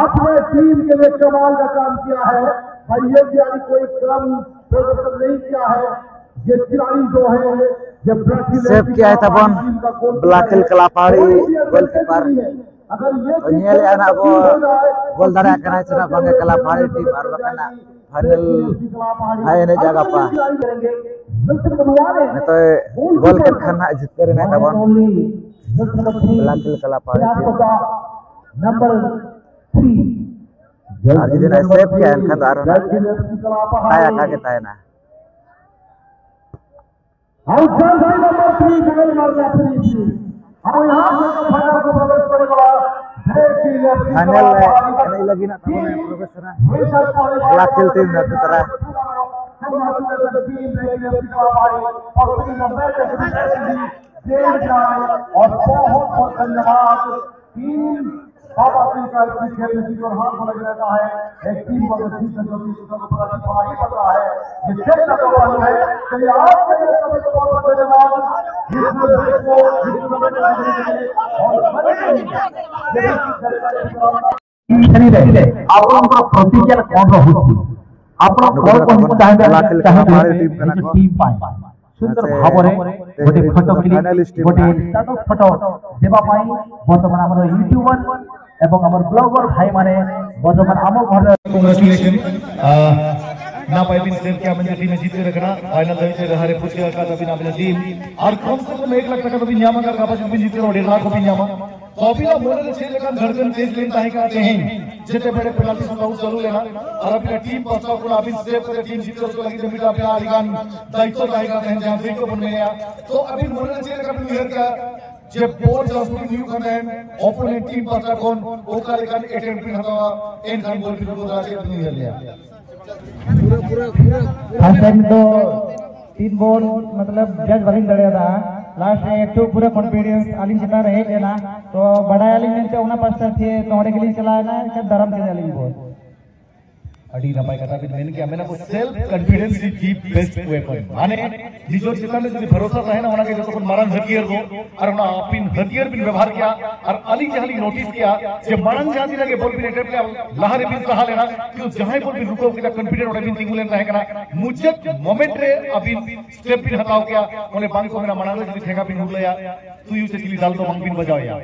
आपने टीम के लिए कमाल का काम किया है भाई। ये खिलाड़ी कोई कम प्रदर्शन नहीं किया है। ये खिलाड़ी जो है, ये ब्राजील सेव किया है तबन ब्लैक हिल कलापहाड़ी गोलकीपर। अगर ये तो ये ले आना वो गोल दाड़ा करना है, चला बांगे कलापहाड़ी टीम और बकना फाइनल है ने जगह पा। ᱱᱤᱛᱚᱜ ᱜᱳᱞ ᱠᱮᱫ ᱠᱷᱟᱱ ᱦᱟᱸᱜ ᱡᱤᱛᱠᱟᱹᱨ ᱮᱱᱟᱭ ᱛᱟᱵᱚᱱ ᱵᱞᱟᱠ ᱦᱤᱞ ᱠᱞᱟᱵᱽ ᱯᱟᱦᱟᱲᱤ ᱴᱤᱢ᱾ Number three. ᱟᱨ ᱡᱩᱫᱤ ᱱᱟᱭ ᱥᱮᱵᱷ ᱠᱮᱭᱟ ᱮᱱᱠᱷᱟᱱ ᱫᱚ ᱟᱨᱦᱚᱸ ᱱᱟᱭ ᱴᱟᱭ ᱟᱠᱟ ᱜᱮ ᱛᱟᱦᱮᱱᱟ᱾ ᱟᱣᱩᱴ ᱡᱟᱨᱥᱤ ᱱᱟᱢᱵᱟᱨ ᱛᱷᱨᱤ, ᱜᱳᱞ ᱢᱟᱨᱠᱟ ᱛᱷᱨᱤ ᱛᱷᱨᱤ᱾ अब यहाँ से जो फाइनल को प्रवेश करने वाला ब्रेक की लेफ्ट फाइनल ᱨᱮ ᱮᱱᱮᱡ ᱞᱟᱹᱜᱤᱫ ᱱᱟᱜ ᱛᱟᱵᱚᱱ ᱯᱨᱚᱵᱮᱥ ᱮᱱᱟ᱾ ᱞᱟᱠᱷᱮᱞ ᱴᱤᱢ ᱱᱟᱛᱮ ᱛᱟᱨᱟ᱾ Congratulations team, brave leadership का भाई, और बहुत बहुत धन्यवाद। टीम बाबा सिंह का खेल में जीत और हार को लग रहता है। एक टीम को जीत जो कि उसको बड़ा ही पड़ता है। ये खेल का तो मालूम है। चलिए, आज के लिए सभी को बहुत बहुत धन्यवाद। जिसने देश को, जिसने देश को और सभी को ये भी आपको प्रतिज्ञा कौन रहुଛି? ଆପଣ କଣ କହିବାକୁ ଚାହିଁବେ? ଚାହିଁବେ ଏ ଯୋଉ ଟିମ୍ ପାଇଁ ସୁନ୍ଦର ଭାବରେ ଗୋଟେ ଫଟୋ କ୍ଲିକ୍, ଗୋଟେ ଷ୍ଟାଟସ୍ ଫଟୋ ଦେବା ପାଇଁ ବର୍ତ୍ତମାନ ଆମର ୟୁଟ୍ୟୁବର ଏବଂ ଆମର ବ୍ଲଗର ଭାଇମାନେ ବର୍ତ୍ତମାନ ଆମ ଘରେ। Congratulations. Uh, ᱱᱟᱯᱟᱭ ᱵᱤᱱ ᱥᱮᱞ ᱠᱮᱜᱼᱟ, ᱢᱮᱱᱛᱮ ᱴᱤᱢ ᱮ ᱡᱤᱛᱠᱟᱹᱨ ᱟᱠᱟᱱᱟ᱾ ᱯᱷᱟᱭᱱᱟᱞ ᱫᱷᱟᱹᱵᱤᱡ ᱛᱮ ᱞᱟᱦᱟᱨᱮ ᱯᱩᱪᱷᱟᱹ ᱟᱠᱟᱫ ᱛᱟᱹᱵᱤᱱᱟ ᱟᱹᱵᱤᱱᱟᱜ ᱴᱤᱢ᱾ ᱟᱨ ᱠᱚᱢ ᱥᱮ ᱠᱚᱢ ᱮᱠ ᱞᱟᱠᱷ ᱴᱟᱠᱟ ᱫᱚᱵᱤᱱ ᱧᱟᱢ ᱟᱠᱟᱫ, ᱜᱟᱯᱟ ᱡᱩᱫᱤ ᱵᱤᱱ ᱡᱤᱛᱠᱟᱹᱨ, ᱰᱮᱲ ᱞᱟᱠᱷ ᱦᱚᱸᱵᱤᱱ ᱧᱟᱢᱟ᱾ ᱛᱚ ᱟᱹᱵᱤᱱᱟᱜ ᱢᱚᱱᱮ ᱨᱮ ᱪᱮᱫ ᱞᱮᱠᱟᱱ ᱫᱷᱟᱲᱠᱟᱱ ᱪᱮᱧᱡᱽ ᱞᱮᱱ ᱛᱟᱦᱮᱸ ᱠᱟᱱᱟ ᱛᱮᱦᱮᱧ, ᱡᱮᱛᱮ ᱵᱮᱲᱮ ᱯᱮᱱᱟᱞᱴᱤ ᱥᱩᱴ ᱟᱣᱩᱴ ᱪᱟᱹᱞᱩ ᱞᱮᱱᱟ ᱟᱨ ᱟᱹᱵᱤᱱᱟᱜ ᱴᱤᱢ ᱯᱟᱥᱴᱟ ᱠᱷᱚᱱ ᱟᱹᱵᱤᱱ ᱥᱮᱵᱷ ᱠᱟᱛᱮ ᱴᱤᱢ ᱡᱤᱛᱠᱟᱹᱨ ᱦᱚᱪᱚ ᱞᱟᱹᱜᱤᱫ ᱛᱮ ᱢᱤᱫᱴᱟᱝ ᱟᱹᱵᱤᱱᱟᱜ ᱟᱹᱰᱤ ᱜᱟᱱ ᱫᱟᱭᱤᱛᱛᱚ ᱛᱟᱦᱮᱸ ᱠᱟᱱᱟ ᱛᱟᱦᱮᱸ, ᱡᱟᱦᱟᱸ ᱫᱟᱭᱤᱛᱛᱚ ᱵᱚᱱ ᱢᱮᱱᱮᱜᱼᱟ᱾ ᱛᱚ ᱟᱹᱵᱤᱱ ᱢᱚᱱᱮ ᱨᱮ ᱪᱮᱫ ᱞᱮᱠᱟ ᱵᱤᱱ ᱩᱭᱦᱟᱹᱨ ᱠᱮᱜᱼᱟ ᱡᱮ ᱵᱚᱞ ᱡᱟᱦᱟᱸ ᱥᱩᱴᱤᱝ ᱦᱩᱭᱩᱜ ᱠᱟᱱ ᱛᱟᱦᱮᱸᱫ, ᱚᱯᱳᱱᱮᱱᱴ ᱴᱤᱢ ᱯᱟᱥᱴᱟ ᱠᱷᱚᱱ ᱚᱠᱟ ᱞᱮᱠᱟᱱ ᱮᱴᱮᱢᱯᱴ ᱵᱤᱱ ᱦᱟᱛᱟᱣᱟ, ᱮᱱᱠᱷᱟᱱ ᱵᱚᱞ ᱵᱤᱱ ᱜᱳᱞ ᱫᱟᱲᱮᱭᱟᱜᱼᱟ, ᱪᱮᱫ ᱵᱤᱱ ᱩᱭᱦᱟᱹᱨ ᱞᱮᱜᱼᱟ? ᱯᱷᱟᱥᱴ ᱴᱟᱭᱤᱢ ᱫᱚ ᱛᱤᱱ ᱵᱚᱞ ᱢᱚᱛᱞᱚᱵ ᱡᱟᱡᱽ ᱵᱟᱹᱞᱤᱧ ᱫᱟᱲᱮᱭᱟᱫᱟ᱾ ᱞᱟᱥᱴ ᱨᱮ ᱮᱠᱴᱩ ᱯᱩᱨᱟᱹ ᱠᱚᱱᱯᱷᱤᱰᱮᱱᱥ ᱟᱹᱞᱤᱧ ᱪᱮᱛᱟᱱ ᱨᱮ ᱦᱮᱡ ᱮᱱᱟ, ᱛᱚ ᱵᱟᱰᱟᱭᱟᱞᱤᱧ ᱢᱮᱱᱛᱮ ᱚᱱᱟ ᱯᱟᱥᱴᱟ ᱛᱮ ᱛᱚ ᱚᱸᱰᱮ ᱜᱮᱞᱤᱧ ᱪᱟᱞᱟᱣ ᱮᱱᱟ, ᱮᱱᱠᱷᱟᱱ ᱫᱟᱨᱟᱢ ᱠᱮᱫᱟᱞᱤᱧ ᱵᱚᱞ᱾ ᱟᱹᱰᱤ ᱱᱟᱯᱟᱭ ᱠᱟᱛᱷᱟ ᱵᱤᱱ ᱢᱮᱱ ᱠᱮᱜᱼᱟ, ᱢᱮᱱᱟᱠᱚ self confidence is the best weapon. ᱢᱟᱱᱮ ᱱᱤᱡᱮᱨ ᱪᱮᱛᱟᱱ ᱨᱮ ᱡᱩᱫᱤ ᱵᱷᱚᱨᱥᱟ ᱛᱟᱦᱮᱱᱟ, ᱚᱱᱟ ᱜᱮ ᱡᱚᱛᱚ ᱠᱷᱚᱱ ᱢᱟᱨᱟᱝ ᱦᱟᱹᱛᱭᱟᱹᱨ ᱫᱚ᱾ ᱟᱨ ᱚᱱᱟ ᱟᱹᱯᱤᱱ ᱦᱟᱹᱛᱭᱟᱹᱨ ᱵᱤᱱ ᱵᱮᱵᱚᱦᱟᱨ ᱠᱮᱜᱼᱟ᱾ ᱟᱨ ᱟᱹᱞᱤᱧ ᱡᱟᱦᱟᱸ ᱞᱤᱧ ᱱᱳᱴᱤᱥ ᱠᱮᱜᱼᱟ ᱡᱮ ᱢᱟᱲᱟᱝ ᱡᱟᱦᱟᱸ ᱛᱤᱱᱟᱹᱜ ᱜᱮ ᱵᱚᱞ ᱵᱤᱱ ᱮᱴᱮᱢᱯᱴ ᱠᱮᱜᱼᱟ, ᱞᱟᱦᱟ ᱨᱮ ᱵᱤᱱ ᱥᱟᱦᱟ ᱞᱮᱱᱟ, ᱠᱤᱱᱛᱩ ᱡᱟᱦᱟᱸᱭ ᱵᱚᱞ ᱵᱤᱱ ᱨᱩᱠᱟᱹᱣ ᱠᱮᱫᱟ, ᱠᱚᱱᱯᱷᱤᱰᱮᱱᱴ ᱚᱸᱰᱮ ᱵᱤᱱ ᱛᱤᱸᱜᱩ ᱞᱮᱱ ᱛᱟᱦᱮᱸ ᱠᱟᱱᱟ᱾ ᱢᱩᱪᱟᱹᱫ ᱢᱚᱢᱮᱱᱴ ᱨᱮ ᱟᱹᱵᱤᱱ ᱥᱴᱮᱯ ᱵᱤᱱ ᱦᱟᱛᱟᱣ ᱠᱮᱜᱼᱟ᱾ ᱚᱱᱮ ᱵᱟᱝ ᱠᱚ ᱢᱮᱱᱟ, ᱢᱟᱲᱟᱝ ᱨᱮ ᱡᱩᱫᱤ ᱴᱷᱮᱸᱜᱟ ᱵᱤᱱ ᱦᱩᱨᱞᱟᱹᱭᱟ, ᱛᱩᱭᱩ ᱥᱮ ᱪᱤᱞᱤ ᱫᱟᱞ ᱫᱚ ᱵᱟᱝ ᱵᱤᱱ ᱵᱟᱡᱟᱣᱮᱭᱟ᱾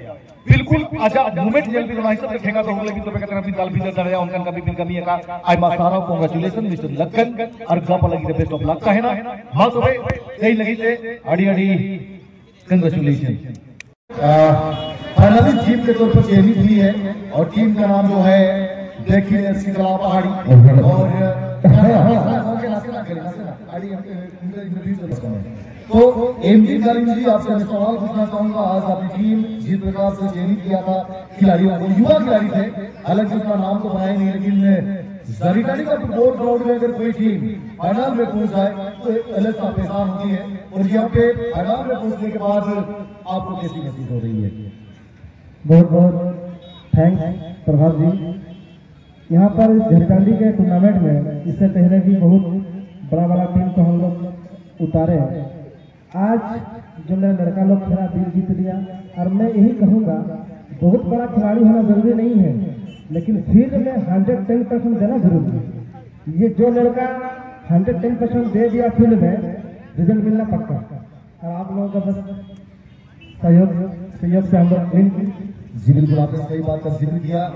ᱵᱤᱞᱠᱩᱞ ᱟᱡᱟᱜ ᱢᱩᱵᱷᱢᱮᱱᱴ ᱧᱮᱞ ᱵᱤᱱ, ᱚᱱᱟ ᱦᱤᱥᱟᱹᱵ ᱛᱮ ᱴᱷᱮᱸᱜᱟ ᱫᱚ ᱦᱩᱨᱞᱟᱹᱭ ᱵᱤᱱ, ᱛᱚᱵᱮ ᱠᱟᱛᱮ ᱵᱤᱱ ᱫᱟᱞ ᱵᱷᱤᱸᱫᱟᱹᱲ ᱫᱟᱲᱮᱭᱟᱜᱼᱟ᱾ ᱚᱱᱠᱟᱱ ᱠᱟᱹᱢᱤ ᱵᱤᱱ ᱠᱟᱹᱢᱤ ᱟᱠᱟᱫ᱾ ᱟᱭᱢᱟ ᱥᱟᱨᱦᱟᱣ, ᱠᱚᱝᱜᱨᱟᱪᱩᱞᱮᱥᱚᱱ ᱢᱤᱥᱴᱟᱨ ᱞᱟᱠᱠᱷᱟᱱ, ᱟᱨ ᱜᱟᱯᱟ ᱞᱟᱹᱜᱤᱫ ᱛᱮ ᱵᱮᱥᱴ ᱚᱯᱷ ᱞᱟᱠ ᱛᱟᱦᱮᱱᱟ᱾ ᱢᱟ ᱛᱚᱵᱮ ᱛᱮᱦᱮᱧ ᱞᱟᱹᱜᱤᱫ ᱛᱮ ᱟᱹᱰᱤ ᱟᱹᱰᱤ ᱠᱚᱝᱜᱨᱟᱪᱩᱞᱮᱥᱚᱱ᱾ फाइनली टीम के तौर पर चयनित हुई है और टीम का नाम जो है देखी एससी कला पहाड़ी। और तो एमडी करीम जी, आपसे मैं सवाल पूछना चाहूंगा। आज आपकी टीम जिस प्रकार से चयनित किया था खिलाड़ियों को, युवा खिलाड़ी थे, हालांकि उनका नाम तो बनाया नहीं, लेकिन जरीटांडी का फुटबॉल ग्राउंड में अगर कोई टीम फाइनल में पहुंच जाए तो एक अलग सा पहचान होती है। और यहाँ पे फाइनल में पहुंचने के बाद आपको कैसी महसूस हो रही है? बहुत बहुत थैंक्स प्रभात जी। यहाँ पर इस झरकांडी के टूर्नामेंट में इससे पहले भी बहुत बड़ा बड़ा टीम को हम लोग उतारे हैं। आज जो मेरा लड़का लोग खेला, दिल जीत लिया। और मैं यही कहूँगा, बहुत बड़ा खिलाड़ी होना जरूरी नहीं है, लेकिन फील्ड में हंड्रेड टेन परसेंट देना जरूरी है। ये जो लड़का हंड्रेड टेन परसेंट दे दिया फील्ड में, रिजल्ट मिलना पक्का। और आप लोगों का बस सहयोग, सहयोग से हम लोग विन। जी बिल्कुल, आपने सही बात का जिक्र किया।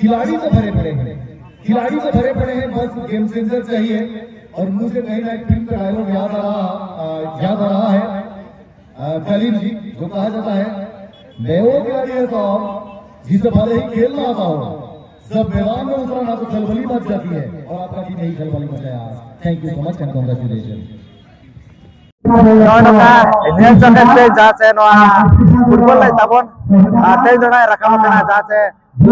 खिलाड़ी तो भरे पड़े हैं, खिलाड़ी तो भरे पड़े हैं, बस गेम चेंजर चाहिए। और मुझे कहीं ना एक फिल्म का डायलॉग याद आ रहा, आ, याद आ रहा है, आ, कलीम जी, जो कहा जाता है, "मैं वो खिलाड़ी है साहब, जिसे भले ही खेलना आता हो, जब मैदान में उतरा ना तो खलबली मच जाती है।" और आपका भी यही खलबली मचाया। Thank you so much and congratulations. ᱱᱚᱜᱼᱚᱭ ᱱᱚᱝᱠᱟ ᱧᱮᱞ ᱡᱚᱝ ᱠᱟᱛᱮ ᱡᱟᱦᱟᱸ ᱥᱮ ᱱᱚᱣᱟ ᱯᱷᱩᱴᱵᱚᱞ ᱮᱱᱮᱡ ᱛᱟᱵᱚᱱ, ᱟᱨ ᱛᱮᱦᱮᱧ ᱫᱚ ᱱᱟᱦᱟᱜ ᱨᱟᱠᱟᱵ ᱟᱠᱟᱱᱟ ᱡᱟᱦᱟᱸ ᱥᱮ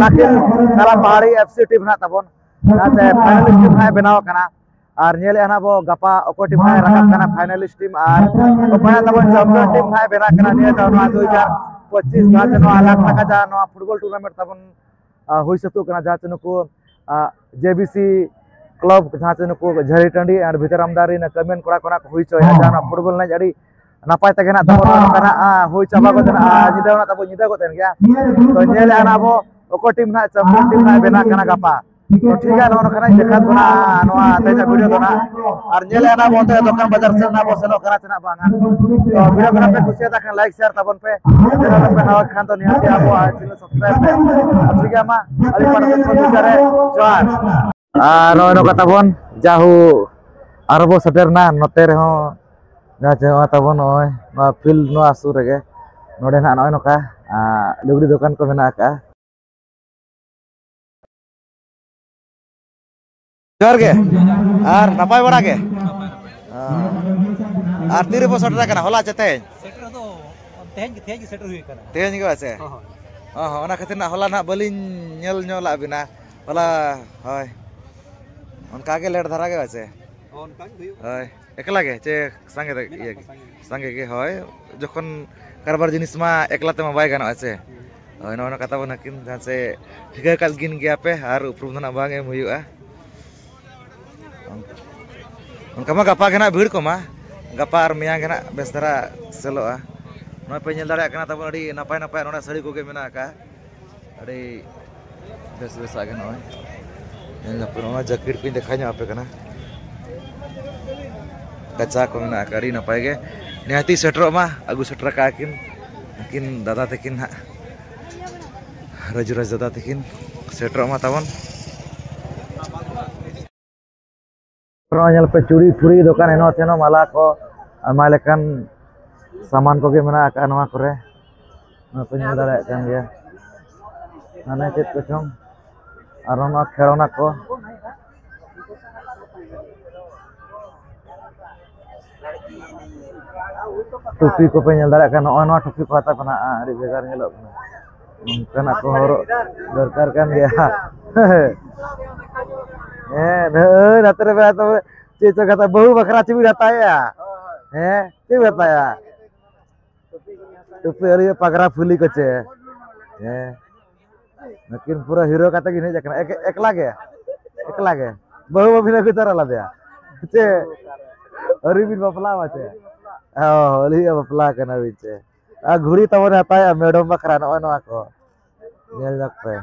ᱞᱟᱠᱤᱱ ᱠᱟᱞᱟ ᱯᱟᱦᱟᱲᱤ ᱮᱯᱷ ᱥᱤ ᱴᱤᱢ ᱱᱟᱦᱟᱜ ᱛᱟᱵᱚᱱ, ᱡᱟᱦᱟᱸ ᱥᱮ ᱯᱷᱟᱭᱱᱟᱞᱤᱥᱴ ᱴᱤᱢ ᱱᱟᱦᱟᱜ ᱵᱮᱱᱟᱣ ᱟᱠᱟᱱᱟ᱾ ᱟᱨ ᱧᱮᱞᱮᱫᱼᱟ ᱱᱟᱦᱟᱜ ᱵᱚ ᱜᱟᱯᱟ ᱚᱠᱚᱭ ᱴᱤᱢ ᱱᱟᱦᱟᱜ ᱨᱟᱠᱟᱵ ᱠᱟᱱᱟ ᱯᱷᱟᱭᱱᱟᱞᱤᱥᱴ ᱴᱤᱢ, ᱟᱨ ᱚᱠᱚᱭ ᱱᱟᱦᱟᱜ ᱛᱟᱵᱚᱱ ᱪᱟᱢᱯᱤᱭᱚᱱ ᱴᱤᱢ ᱱᱟᱦᱟᱜ ᱵᱮᱱᱟᱜ ᱠᱟᱱᱟ ᱱᱤᱭᱟᱹ ᱫᱷᱟᱣ ᱱᱚᱣᱟ ᱫᱩ ᱦᱟᱡᱟᱨ ᱯᱚᱸᱪᱤᱥ ᱡᱟᱦᱟᱸ ᱥᱮ ᱱᱚᱣᱟ ᱞᱟᱠᱷ ᱴᱟᱠᱟ ᱡᱟᱦᱟᱸ ᱱᱚᱣᱟ ᱯᱷᱩᱴᱵᱚᱞ ᱴᱩᱨᱱᱟᱢᱮᱱᱴ ᱛᱟᱵᱚᱱ ᱟ, ᱦᱩᱭ ᱥᱟᱹᱛᱚᱜ ᱠᱟᱱᱟ, ᱡᱟᱦᱟᱸ ᱪᱮ ᱱᱩᱠᱩ, ᱟ, ᱡᱮ ᱵᱤ ᱥᱤ ᱠᱞᱟᱵᱽ, ᱡᱟᱦᱟᱸ ᱪᱮ ᱱᱩᱠᱩ ᱡᱷᱟᱹᱨᱤ ᱴᱟᱺᱰᱤ and ᱵᱷᱤᱛᱟᱨ ᱟᱢᱫᱟᱨᱤ ᱨᱮᱱ ᱠᱟᱹᱢᱤᱭᱟᱱ ᱠᱚᱲᱟ ᱠᱚ ᱱᱟᱜ ᱠᱚ ᱦᱩᱭ ᱦᱚᱪᱚᱭᱟ, ᱦᱮᱸ᱾ ᱡᱟᱦᱟᱸ ᱱᱚᱣᱟ ᱯᱷᱩᱴᱵᱚᱞ ᱮᱱᱮᱡ ᱟᱹᱰᱤ ᱱᱟᱯᱟᱭ ᱛᱮᱜᱮ ᱱᱟᱜ ᱛᱟᱵᱚᱱ ᱜᱟᱯᱟ ᱱᱚᱝᱠᱟ ᱱᱟᱜ, ᱟ, ᱦᱩᱭ ᱪᱟᱵᱟ ᱜᱚᱫ ᱮᱱᱟ, ᱟᱨ ᱧᱤᱫᱟᱹ ᱦᱚᱸ ᱱᱟᱜ ᱛᱟᱵᱚᱱ ᱧᱤᱫᱟᱹ ᱜᱚᱫ ᱮᱱ ᱜᱮᱭᱟ᱾ ᱛᱚ, ᱧᱮᱞᱮᱫᱼᱟ ᱱᱟᱜ ᱟᱵᱚ ᱚᱠᱚᱭ ᱴᱤᱢ ᱱᱟᱜ ᱪᱟᱢᱯᱤᱭᱚᱱ ᱴᱤᱢ ᱱᱟᱜ ᱵᱮᱱᱟᱜ ᱠᱟᱱᱟ ᱜᱟᱯᱟ᱾ ᱛᱚ, ᱴᱷᱤᱠ ᱜᱮᱭᱟ, ᱱᱚᱜᱼᱚ ᱱᱚᱝᱠᱟ ᱱᱟᱜ ᱫᱮᱠᱷᱟᱣ ᱫᱚ ᱱᱟᱜ ᱱᱚᱣᱟ ᱛᱮᱦᱮᱧᱟᱜ ᱵᱷᱤᱰᱤᱭᱳ ᱫᱚ ᱱᱟᱜ᱾ ᱟᱨ ᱧᱮᱞᱮᱫᱼᱟ ᱱᱟᱜ ᱚᱱᱛᱮ ᱫᱚᱠᱟᱱ ᱵᱟᱡᱟᱨ ᱥᱮᱫ ᱱᱟᱜ ᱵᱚ ᱥᱮᱱᱚᱜ ᱠᱟᱱᱟ ᱥᱮ ᱱᱟᱜ ᱵᱟᱝᱟ᱾ ᱛᱚ, ᱵᱷᱤᱰᱤᱭᱳ ᱠᱚ ᱱᱟᱜ ᱯᱮ ᱠᱩᱥᱤᱭᱟᱫᱟ ᱠᱷᱟᱱ ᱞᱟᱭᱤᱠ, ᱥᱮᱭᱟᱨ ᱛᱟᱵᱚᱱ ᱯᱮ᱾ ᱪᱮᱱᱮᱞ ᱨᱮᱯᱮ ᱱᱟᱣᱟ ᱠᱷᱟᱱ ᱫᱚ ᱱᱤᱦᱟᱹᱛ ᱜᱮ ᱟᱵᱚᱣᱟᱜ ᱪᱮᱱᱮᱞ ᱥᱟᱵᱥᱠᱨᱟᱭᱤᱵ ᱯᱮ᱾ ᱴᱷᱤᱠ ᱜᱮᱭᱟ, ᱢᱟ ᱟᱹᱞᱤᱧ ᱯᱟᱦᱴᱟ ᱥᱮᱫ ᱠᱷᱚᱱ ᱢᱩᱪᱟᱹᱫ ᱨᱮ ᱡᱚᱦᱟᱨ᱾ ᱟᱨ ᱱᱚᱜᱼᱚᱭ ᱱᱚᱝᱠᱟ ᱛᱟᱵᱚᱱ ᱡᱟᱦᱩ ᱟᱨᱦᱚᱸ ᱵᱚ ᱥᱮᱴᱮᱨᱱᱟ ᱱᱚᱛᱮ ᱨᱮᱦᱚᱸ, ᱡᱟᱦᱟᱸ ᱪᱮ ᱱᱚᱣᱟ ᱛᱟᱵᱚᱱ ᱱᱚᱜᱼᱚᱭ ᱱᱚᱣᱟ ᱯᱷᱤᱞᱰ ᱱᱚᱣᱟ ᱥᱩᱨ ᱨᱮᱜᱮ ᱱᱚᱰᱮ ᱱᱟᱜ ᱱᱚᱜᱼᱚᱭ ᱱᱚᱝᱠᱟ, ᱟᱸ, ᱞᱩᱜᱽᱲᱤ ᱫᱚᱠᱟᱱ ᱠᱚ ᱢᱮᱱᱟᱜ ᱟᱠᱟᱫᱼᱟ᱾ ᱡᱚᱦᱟᱨ ᱜᱮ᱾ ᱟᱨ ᱱᱟᱯᱟᱭ ᱵᱟᱲᱟ ᱜᱮ? ᱦᱮᱸ᱾ ᱟᱨ ᱛᱤ ᱨᱮᱵᱚ ᱥᱮᱴᱮᱨ ᱟᱠᱟᱱᱟ, ᱦᱚᱞᱟ ᱪᱮ ᱛᱮᱦᱮᱧ? ᱥᱮᱴᱮᱨ ᱫᱚ ᱛᱮᱦᱮᱧ ᱜᱮ, ᱛᱮᱦᱮᱧ ᱜᱮ ᱥᱮᱴᱮᱨ ᱦᱩᱭ ᱟᱠᱟᱱᱟ᱾ ᱛᱮᱦᱮᱧ ᱜᱮ ᱵᱟᱪᱮ? ᱦᱳᱭ, ᱦᱳᱭ᱾ ᱦᱚᱸ, ᱦᱚᱸ, ᱚᱱᱟ ᱠᱷᱟᱹᱛᱤᱨ ᱱᱟᱜ ᱦᱚᱞᱟ ᱱᱟᱜ ᱵᱟᱹᱞᱤᱧ ᱧᱮᱞ ᱧᱚᱜ ᱞᱟᱜ ᱵᱤᱱᱟ᱾ ᱦᱚᱞᱟ, ᱦᱳᱭ᱾ ᱚᱱᱠᱟ ᱜᱮ ᱞᱮᱴ ᱫᱷᱟᱨᱟ ᱜᱮ ᱵᱟᱪᱮ? ᱦᱳᱭ, ᱚᱱᱠᱟ ᱜᱮ ᱦᱩᱭᱩᱜᱼᱟ᱾ ᱦᱳᱭ᱾ ᱮᱠᱞᱟ ᱜᱮ ᱪᱮ ᱥᱟᱸᱜᱮ ᱫᱚ ᱢᱮᱱᱟᱜ ᱤᱭᱟᱹ ᱠᱚᱣᱟ ᱥᱟᱸᱜᱮ ᱜᱮ᱾ ᱥᱟᱸᱜᱮ ᱜᱮ, ᱦᱳᱭ᱾ ᱡᱚᱠᱷᱚᱱ ᱠᱟᱨᱵᱟᱨ ᱡᱤᱱᱤᱥ ᱢᱟ ᱮᱠᱞᱟ ᱛᱮᱢᱟ ᱵᱟᱭ ᱜᱟᱱᱚᱜᱼᱟ ᱪᱮ? ᱦᱩᱸ᱾ ᱦᱳᱭ, ᱱᱚᱜᱼᱚ ᱱᱚᱣᱟ ᱠᱟᱛᱷᱟ ᱵᱚᱱ ᱟᱹᱠᱤᱱ ᱡᱟᱦᱟᱸ ᱥᱮ ᱴᱷᱤᱠᱟᱹ ᱟᱠᱟᱫ ᱠᱤᱱ ᱜᱮᱭᱟ ᱯᱮ ᱟᱨ ᱩᱯᱨᱩᱢ ᱫᱚ ᱱᱟᱜ ᱵᱟᱝ ᱮᱢ ᱦᱩᱭᱩᱜᱼᱟ᱾ ᱚᱱᱠᱟ ᱢᱟ ᱜᱟᱯᱟ ᱜᱮ ᱱᱟᱜ ᱵᱷᱤᱲ ᱠᱚᱢᱟ, ᱜᱟᱯᱟ ᱟᱨ ᱢᱮᱭᱟᱝ ᱜᱮ ᱱᱟᱜ ᱵᱮᱥ ᱫᱷᱟᱨᱟ ᱥᱮᱞᱚᱜᱼᱟ᱾ ᱱᱚᱜᱼᱚᱭ ᱯᱮ ᱧᱮᱞ ᱫᱟᱲᱮᱭᱟᱜ ᱠᱟᱱᱟ ᱛᱟᱵᱚᱱ ᱟᱹᱰᱤ ᱱᱟᱯᱟᱭ ᱱᱟᱯᱟᱭ ᱱᱚᱰᱮ ᱥᱟᱹᱲᱤ ᱠᱚᱜᱮ ᱢᱮᱱᱟᱜ ᱟᱠᱟᱫᱼᱟ᱾ ᱟᱹᱰᱤ ᱵᱮᱥ ᱵᱮᱥᱟᱜ ᱜᱮ ᱱᱚᱜᱼᱚᱭ᱾ ᱧᱮᱞ ᱧᱚᱜ ᱯᱮ, ᱱᱚᱣᱟ ᱡᱟᱹᱠᱤᱴ ᱠᱚᱧ ᱫᱮᱠᱷᱟᱣ ᱧᱚᱜ ᱟᱯᱮ ᱠᱟᱱᱟ᱾ ᱠᱟᱪᱟ ᱠᱚ ᱢᱮᱱᱟᱜ ᱟᱠᱟᱫ, ᱟᱹᱰᱤ ᱱᱟᱯᱟᱭ ᱜᱮ᱾ ᱱᱤᱦᱟᱹᱛᱤ ᱥᱮᱴᱮᱨᱚᱜ ᱢᱟ, ᱟᱹᱜᱩ ᱥᱮᱴᱮᱨ ᱟᱠᱟᱫ ᱠᱤᱱ, ᱩᱱᱠᱤᱱ ᱫᱟᱫᱟ ᱛᱟᱹᱠᱤᱱ ᱦᱟᱸᱜ, ᱨᱟᱡᱩ ᱨᱟᱡᱽ ᱫᱟᱫᱟ ᱛᱟᱹᱠᱤᱱ ᱥᱮᱴᱮᱨᱚᱜ ᱢᱟ ᱛᱟᱵᱚᱱ᱾ ᱱᱚᱜᱼᱚᱭ ᱧᱮᱞ ᱯᱮ, ᱪᱩᱲᱤ ᱯᱷᱩᱲᱤ ᱫᱚᱠᱟᱱ, ᱦᱮᱱᱚ ᱛᱷᱮᱱᱚ ᱢᱟᱞᱟ ᱠᱚ, ᱟᱭᱢᱟ ᱞᱮᱠᱟᱱ ᱥᱟᱢᱟᱱ ᱠᱚᱜᱮ ᱢᱮᱱᱟᱜ ᱟᱠᱟᱫᱼᱟ ᱱᱚᱣᱟ ᱠᱚᱨᱮ᱾ ᱱᱚᱣᱟ ᱯᱮ ᱧᱮᱞ ᱫᱟᱲᱮᱭᱟᱜ ᱠᱟᱱ ᱜᱮᱭᱟ᱾ ᱦᱟᱱᱮ ᱪᱮᱫ ᱠᱚᱪᱚᱝ, ᱟᱨᱚ ᱱᱚᱣᱟ ᱠᱷᱮᱞᱱᱟ ᱠᱚ᱾ ᱴᱩᱯᱤ ᱠᱚᱯᱮ ᱧᱮᱞ ᱫᱟᱲᱮᱭᱟᱜ ᱠᱟᱱᱟ, ᱱᱚᱜᱼᱚᱭ ᱱᱚᱣᱟ ᱴᱩᱯᱤ ᱠᱚ ᱦᱟᱛᱟᱣ ᱠᱟᱱᱟ, ᱟᱹᱰᱤ ᱵᱷᱮᱜᱟᱨ ᱧᱮᱞᱚᱜ ᱠᱟᱱᱟ᱾ ᱚᱱᱠᱟᱱᱟᱜ ᱠᱚ ᱦᱚᱨᱚᱜ ᱫᱚᱨᱠᱟᱨ ᱠᱟᱱ ᱜᱮᱭᱟ᱾ ᱦᱮᱸ, ᱱᱚᱜᱼᱚᱭ ᱱᱚᱛᱮ ᱨᱮ ᱢᱮᱱᱟᱜ ᱛᱟᱵᱚᱱᱟ᱾ ᱪᱮᱫ ᱪᱚ ᱠᱟᱛᱷᱟ, ᱵᱟᱹᱦᱩ ᱵᱟᱠᱷᱨᱟ ᱪᱮᱫ ᱵᱤᱱ ᱦᱟᱛᱟᱣᱮᱜᱼᱟ? ᱦᱮᱸ, ᱪᱮᱫ ᱵᱤᱱ ᱦᱟᱛᱟᱣᱮᱜᱼᱟ? ᱴᱩᱯᱤ ᱟᱹᱞᱤᱧ ᱯᱟᱜᱽᱨᱟ ᱯᱷᱩᱞᱤ ᱠᱚ ᱪᱮ? ᱦᱮᱸ, ᱱᱩᱠᱤᱱ ᱯᱩᱨᱟᱹ ᱦᱤᱨᱳ ᱠᱟᱛᱮ ᱠᱤᱱ ᱦᱮᱡ ᱟᱠᱟᱱᱟ᱾ ᱮᱠ-, ᱮᱠᱞᱟ ᱜᱮ? ᱮᱠᱞᱟ ᱜᱮ? ᱵᱟᱹᱦᱩ ᱵᱟᱹᱵᱤᱱ ᱟᱹᱜᱩ ᱛᱚᱨᱟ ᱞᱮᱫᱮᱭᱟ? ᱪᱮ ᱟᱹᱣᱨᱤ ᱵᱤᱱ ᱵᱟᱯᱞᱟᱜᱼᱟ ᱪᱮ? ᱚ, ᱟᱹᱞᱤᱧᱟᱜ ᱵᱟᱯᱞᱟ ᱠᱟᱱᱟ ᱵᱤᱱ ᱪᱮ? ᱟᱨ ᱜᱷᱩᱲᱤ ᱛᱟᱵᱚᱱ ᱦᱟᱛᱟᱣᱮᱜᱼᱟ ᱢᱮᱰᱚᱢ ᱵᱟᱠᱷᱨᱟ, ᱱᱚᱜᱼᱚᱭ ᱱᱚᱣᱟ ᱠᱚ᱾ ᱧᱮᱞ ᱧᱚᱜ ᱯᱮ᱾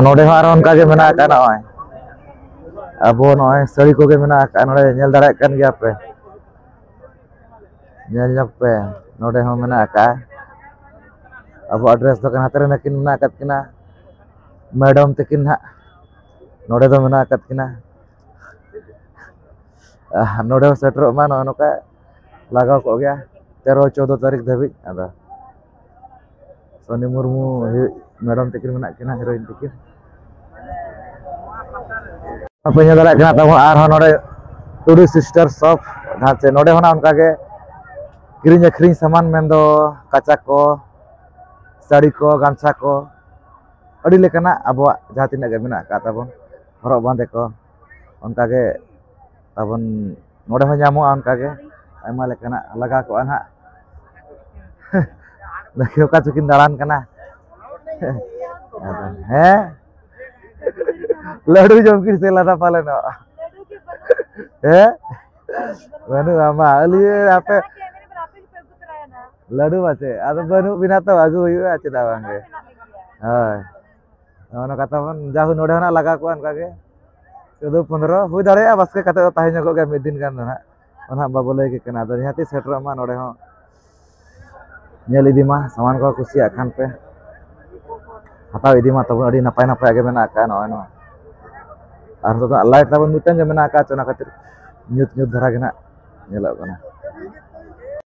ᱱᱚᱰᱮ ᱦᱚᱸ ᱟᱨᱦᱚᱸ ᱚᱱᱠᱟ ᱜᱮ ᱢᱮᱱᱟᱜ ᱟᱠᱟᱫ ᱱᱚᱜᱼᱚᱭ᱾ ᱟᱵᱚ ᱱᱚᱜᱼᱚᱭ ᱥᱟᱹᱲᱤ ᱠᱚᱜᱮ ᱢᱮᱱᱟᱜ ᱟᱠᱟᱫ ᱱᱚᱰᱮ, ᱧᱮᱞ ᱫᱟᱲᱮᱭᱟᱜ ᱠᱟᱱ ᱜᱮᱭᱟ ᱯᱮ᱾ ᱧᱮᱞ ᱧᱚᱜ ᱯᱮ, ᱱᱚᱰᱮ ᱦᱚᱸ ᱢᱮᱱᱟᱜ ᱟᱠᱟᱫ ᱟᱵᱚᱣᱟᱜ ᱰᱨᱮᱥ ᱫᱚᱠᱟᱱ᱾ ᱦᱟᱛᱮ ᱨᱮ ᱱᱟᱹᱠᱤᱱ ᱢᱮᱱᱟᱜ ᱟᱠᱟᱫ ᱠᱤᱱᱟ ᱢᱮᱰᱚᱢ ᱛᱟᱹᱠᱤᱱ ᱦᱟᱸᱜ, ᱱᱚᱰᱮ ᱫᱚ ᱢᱮᱱᱟᱜ ᱟᱠᱟᱫ ᱠᱤᱱᱟ᱾ ᱟᱨ ᱱᱚᱰᱮ ᱦᱚᱸ ᱥᱮᱴᱮᱨᱚᱜ ᱢᱟ ᱱᱚᱜᱼᱚ ᱱᱚᱝᱠᱟ᱾ ᱞᱟᱜᱟᱣ ᱠᱚᱜ ᱜᱮᱭᱟ ᱛᱮᱨᱚ ᱪᱳᱫᱽᱫᱳ ᱛᱟᱹᱨᱤᱠᱷ ᱫᱷᱟᱹᱵᱤᱡ᱾ ᱟᱫᱚ ᱥᱚᱱᱤ ᱢᱩᱨᱢᱩ ᱦᱩᱭᱩᱜ ᱢᱮᱰᱚᱢ ᱛᱟᱹᱠᱤᱱ ᱢᱮᱱᱟᱜ ᱠᱤᱱᱟ, ᱦᱤᱨᱳᱭᱤᱱ ᱛᱟᱹᱠᱤᱱ᱾ ᱟᱯᱮ ᱧᱮᱞ ᱫᱟᱲᱮᱭᱟᱜ ᱠᱟᱱᱟ ᱛᱟᱵᱚᱱ ᱟᱨᱦᱚᱸ ᱱᱚᱰᱮ ᱴᱩᱰᱩ ᱥᱤᱥᱴᱟᱨ ᱥᱚᱯ, ᱡᱟᱦᱟᱸ ᱪᱮ ᱱᱚᱰᱮ ᱦᱚᱸ ᱚᱱᱠᱟᱜᱮ ᱠᱤᱨᱤᱧ ᱟᱹᱠᱷᱨᱤᱧ ᱥᱟᱢᱟᱱ, ᱢᱮᱱᱫᱚ ᱠᱟᱪᱟ ᱠᱚ, ᱥᱟᱹᱲᱤ ᱠᱚ, ᱜᱟᱢᱪᱷᱟ ᱠᱚ, ᱟᱹᱰᱤ ᱞᱮᱠᱟᱱᱟᱜ ᱟᱵᱚᱣᱟᱜ ᱡᱟᱦᱟᱸ ᱛᱤᱱᱟᱹᱜ ᱜᱮ ᱢᱮᱱᱟᱜ ᱟᱠᱟᱫ ᱛᱟᱵᱚᱱ, ᱦᱚᱨᱚᱜ ᱵᱟᱸᱫᱮ ᱠᱚ, ᱚᱱᱠᱟᱜᱮ ᱛᱟᱵᱚᱱ ᱱᱚᱰᱮ ᱦᱚᱸ ᱧᱟᱢᱚᱜᱼᱟ᱾ ᱚᱱᱠᱟᱜᱮ ᱟᱭᱢᱟ ᱞᱮᱠᱟᱱᱟᱜ ᱞᱟᱜᱟᱣ ᱠᱚᱜᱼᱟ ᱱᱟᱦᱟᱜ᱾ ᱫᱮᱠᱷᱤ ᱚᱠᱟ ᱪᱚᱠᱤᱱ ᱫᱟᱬᱟᱱ ᱠᱟᱱᱟ᱾ ᱟᱫᱚ ᱦᱮᱸ, ᱞᱟᱹᱰᱩ ᱡᱚᱢ ᱠᱤᱱ ᱥᱮ ᱞᱟᱫᱟ ᱯᱟᱞᱮᱱᱚᱜ᱾ ᱦᱮᱸ, ᱵᱟᱹᱱᱩᱜᱼᱟ ᱢᱟ ᱟᱹᱞᱤᱧ ᱟᱯᱮ ᱞᱟᱹᱰᱩ ᱢᱟᱪᱮ, ᱟᱫᱚ ᱵᱟᱹᱱᱩᱜ ᱵᱤᱱᱟ ᱛᱚ, ᱟᱹᱜᱩ ᱦᱩᱭᱩᱜᱼᱟ, ᱪᱮᱫᱟᱜ ᱵᱟᱝ ᱜᱮ? ᱦᱳᱭ, ᱱᱚᱜᱼᱚ ᱱᱚᱝᱠᱟ ᱛᱟᱵᱚᱱ ᱡᱟᱦᱳ ᱱᱚᱰᱮ ᱦᱚᱸ ᱱᱟᱜ ᱞᱟᱜᱟᱣ ᱠᱚᱜᱼᱟ ᱚᱱᱠᱟ ᱜᱮ ᱪᱳᱫᱫᱳ ᱯᱚᱱᱨᱚ ᱦᱩᱭ ᱫᱟᱲᱮᱭᱟᱜᱼᱟ, ᱵᱟᱥᱠᱮ ᱠᱟᱛᱮ ᱫᱚ ᱛᱟᱦᱮᱸ ᱧᱚᱜᱚᱜ ᱜᱮᱭᱟ ᱢᱤᱫ ᱫᱤᱱ ᱜᱟᱱ ᱫᱚ ᱱᱟᱜ, ᱚᱱᱟ ᱦᱟᱸᱜ ᱵᱟᱵᱚ ᱞᱟᱹᱭ ᱠᱮ ᱠᱟᱱᱟ᱾ ᱟᱫᱚ ᱱᱤᱦᱟᱹᱛᱤ ᱥᱮᱴᱮᱨᱚᱜ ᱢᱟ ᱱᱚᱰᱮ ᱦᱚᱸ, ᱧᱮᱞ ᱤᱫᱤ ᱢᱟ ᱥᱟᱢᱟᱱ ᱠᱚ ᱠᱩᱥᱤᱭᱟᱜ ᱠᱷᱟᱱ ᱯᱮ, ᱦᱟᱛᱟᱣ ᱤᱫᱤ ᱢᱟ ᱛᱟᱵᱚᱱ, ᱟᱹᱰᱤ ᱱᱟᱯᱟᱭ ᱱᱟᱯᱟᱭᱟᱜ ᱜᱮ ᱢᱮᱱᱟᱜ ᱟᱠᱟᱫᱼᱟ ᱱᱚᱜᱼᱚᱭ ᱱᱚᱣᱟ᱾ ᱟᱨ ᱱᱤᱛᱚᱜ ᱫᱚ ᱞᱟᱭᱤᱴ ᱛᱟᱵᱚᱱ ᱢᱤᱫᱴᱟᱝ ᱜᱮ ᱢᱮᱱᱟᱜ ᱟᱠᱟᱫ, ᱚᱱᱟ ᱠᱷᱟᱹᱛᱤᱨ ᱧᱩᱛ ᱧᱩᱛ ᱫᱷᱟᱨᱟ ᱜᱮ ᱱᱟᱜ ᱧᱮᱞᱚᱜ ᱠᱟᱱᱟ᱾